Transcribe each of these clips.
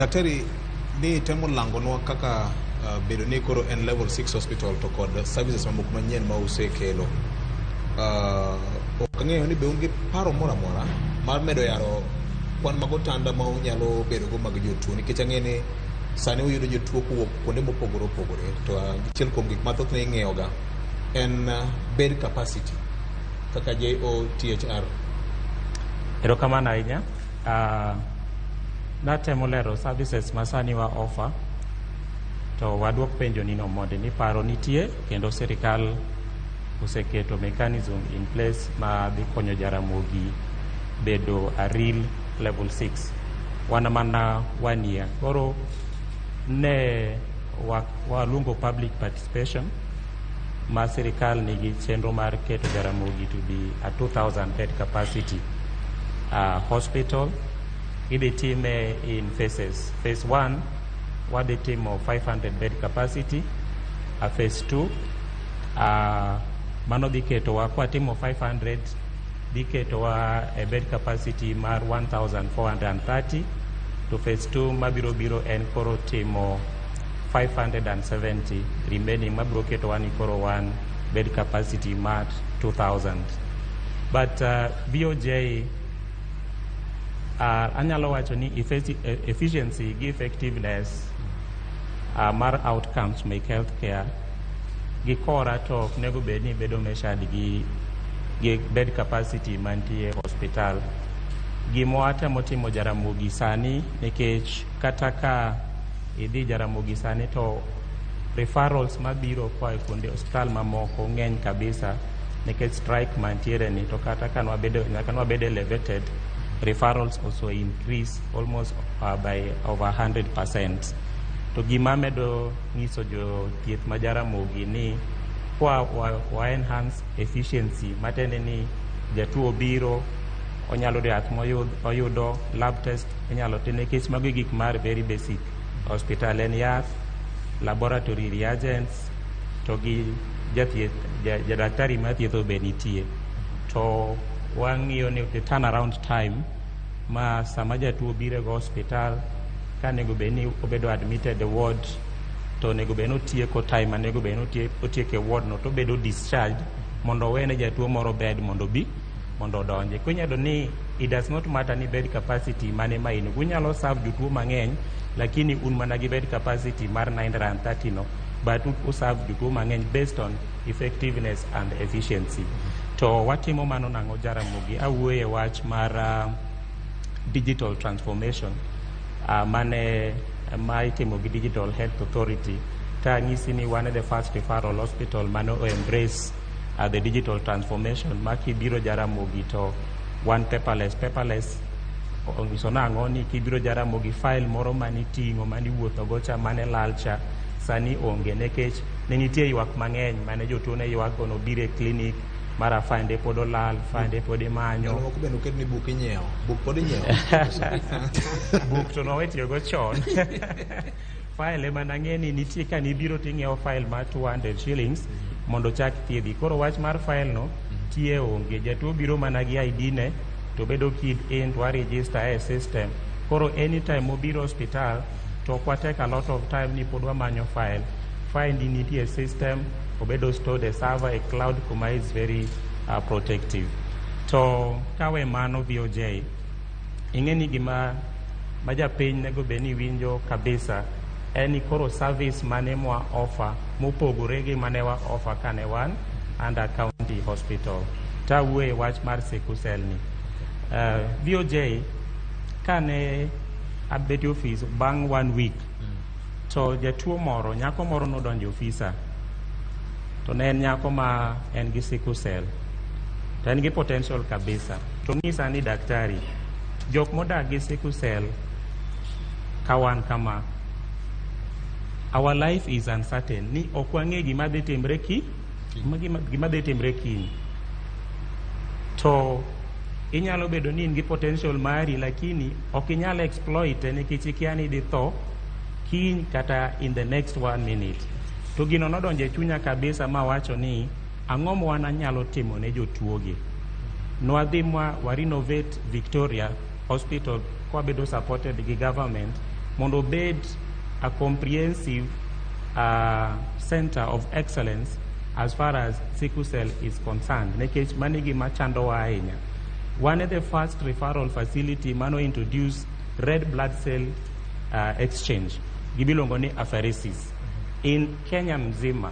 Daktari ni temo langonwa kaka bedo ni koro en level 6 hospital to kod services mamoko manyien ma usekelo. Ok ang'eyo ni be un gi paro moro amora mar medo yaro kwan mag otanda ma unyalo bedogo mag jotuo, nikech ang'e ni sani uyudo jotuo kowuok kuonde mopogore opogore, to achiel kuom gik mathothne ing'iyoga en bed capacity kaka JOTHR. Erokamano ahinya. Natemo lero services ma sani wa offer, to waduok penjo nino mondi ni paro nitie kendo sirikal oseketo mechanism in place ma dhi konyo Jaramogi bedo a real level 6. Wan mana one year. Koro ne waluongo public participation ma sirikal nigi chenro mar keto Jaramogi to be a 2000 bed capacity hospital. Idhi time in phases. Phase 1 wadhi timo 500 bed capacity. Phase 2 mano dhi ketowa kwatimo 500 dhi ketowa e bed capacity mar 1430, to phase 2 mabiro biro en koro timo 570 remaining, mabiro ketowa ni koro wan bed capacity mar 2000. But VOJ, anyalo wacho ni efficiency gi effectiveness mar outcomes mek healthcare gi kora to ok nego bed ni bedo measured gi bed capacity mantie hospital. Gima watemo timo Jaramogi sani, nikech kata ka idhi Jaramogi sani to referrals mabiro koa e kuonde osiptal mamoko ng'eny kabisa nikech strike mantiere ni, to kata ka nwabedo nyaka nwabed elevated, referrals also increase almost by over 100%. To gima medo nyiso jothieth ma Jaramogi ni kwa wa enhance efficiency, matiende ni jatuo biro onyalo yudo yath moyudo, lab test inyalo tim, nikech mago e gik mar very basic hospital en yath, laboratory reagents to gi jathieth, jadaktari mathietho be nitie. To wang'iyo ni the turnaround time ma sama jatuo biro go hospital, ka onego bed ni obedo admitted e ward, to onego bed ni otieko time onego bed ni otieko e ward no to obedo discharged mondo owene jatuo moro bed mondo obi mondo odonje. Koro inyalo yudo ni it does not matter ni bed capacity mane ma in go, unyalo serve jotuo mang'eny, lakini un mana gi bed capacity mar 930 no, but u serve jotuo mang'eny based on effectiveness and efficiency. To watimo mano nang'o Jaramogi? Awuoye wach mar digital transformation mane ma itimo gi Digital Health Authority. Ta anyisi ni wan e the first referral hospital mane o embrace the digital transformation ma kibiro Jaramogi to wan paperless. Paperless onyiso nang'o? Ni kibiro Jaramogi, file moro maniting'o maniwuotho go cha mane lal cha sani onge, nikech ne nitie ywak mang'eny mane jotuo ne ywak go nobiro e clinic mara fande pod olal, fande pod imanyo. Ndalo moko bende oket ni buk inyiewo, buk pod inyiewo. Buk to nowe tiyogo chon, file ema nang'e ni nitie ka nibiro ting'iewo file mar 200 shillings mondo chak thiedhi. Koro wach mar file no tie onge. Jatuo biro mana gi ID ne to bedo keyed in to wa register e system. Koro anytime mobiro hospital to ok wa take a lot of time ni pod wamanyo file. File ni nitie e system, obedo stored e server e cloud kuma is very protective. To kawe mano, VOJ, ing'e ni gima ma japiny nego bed ni winjo kabisa en ni koro service mane mwa offer mopogore gi mane wa offer kane wan under county hospital. Tawuoye wach mar sickle cell ni, VOJ, kane abet e ofis bang' one week to jatuo moro, nyako moro nodonjo e ofisa, to ne en nyako ma en gi sickle cell to en gi potential kabisa. To ng'isa ni, "Daktari, jok modak gi sickle cell ka wan kama, our life is uncertain, ni ok wang'e gima dhi timre ki gima dhi timre kiny. To inyalo bedo ni in gi potential mari, lakini ok inyal exploit nikech ikia ni idhi tho kiny kata in the next one minute." To gino nodonjo e chunya kabisa mawacho ni ang'o ma wan anyalo timo ne jotuogi. Nwadhi mwa wa renovate Victoria Hospital kwabedo supported gi government. mondo obed a comprehensive center of excellence as far as sickle cell is concerned, nikech mano e gima chandowa ahinya. Wan e the first referral facility mano introduce red blood cell exchange gimiluongo ni apheresis in Kenya mzima.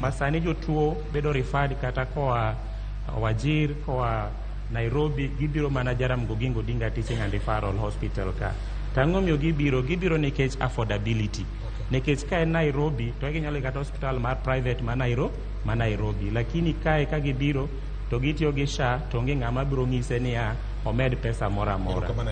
Ma sani jotuo bedo referred kata koa Wajir, koa Nairobi, gibiro mana Jaramogi Oginga Odinga Teaching and Referral Hospital ka. To ang'o miyo gibiro? Gibiro nikech affordability. Nikech ka en Nairobi to ginyalo kata hospital mar private ma Nairobi. Lakini kae ka gibiro to gitiyo gi SHA, to onge ng'ama biro ng'ise niya omed pesa moro amora. Erokamano.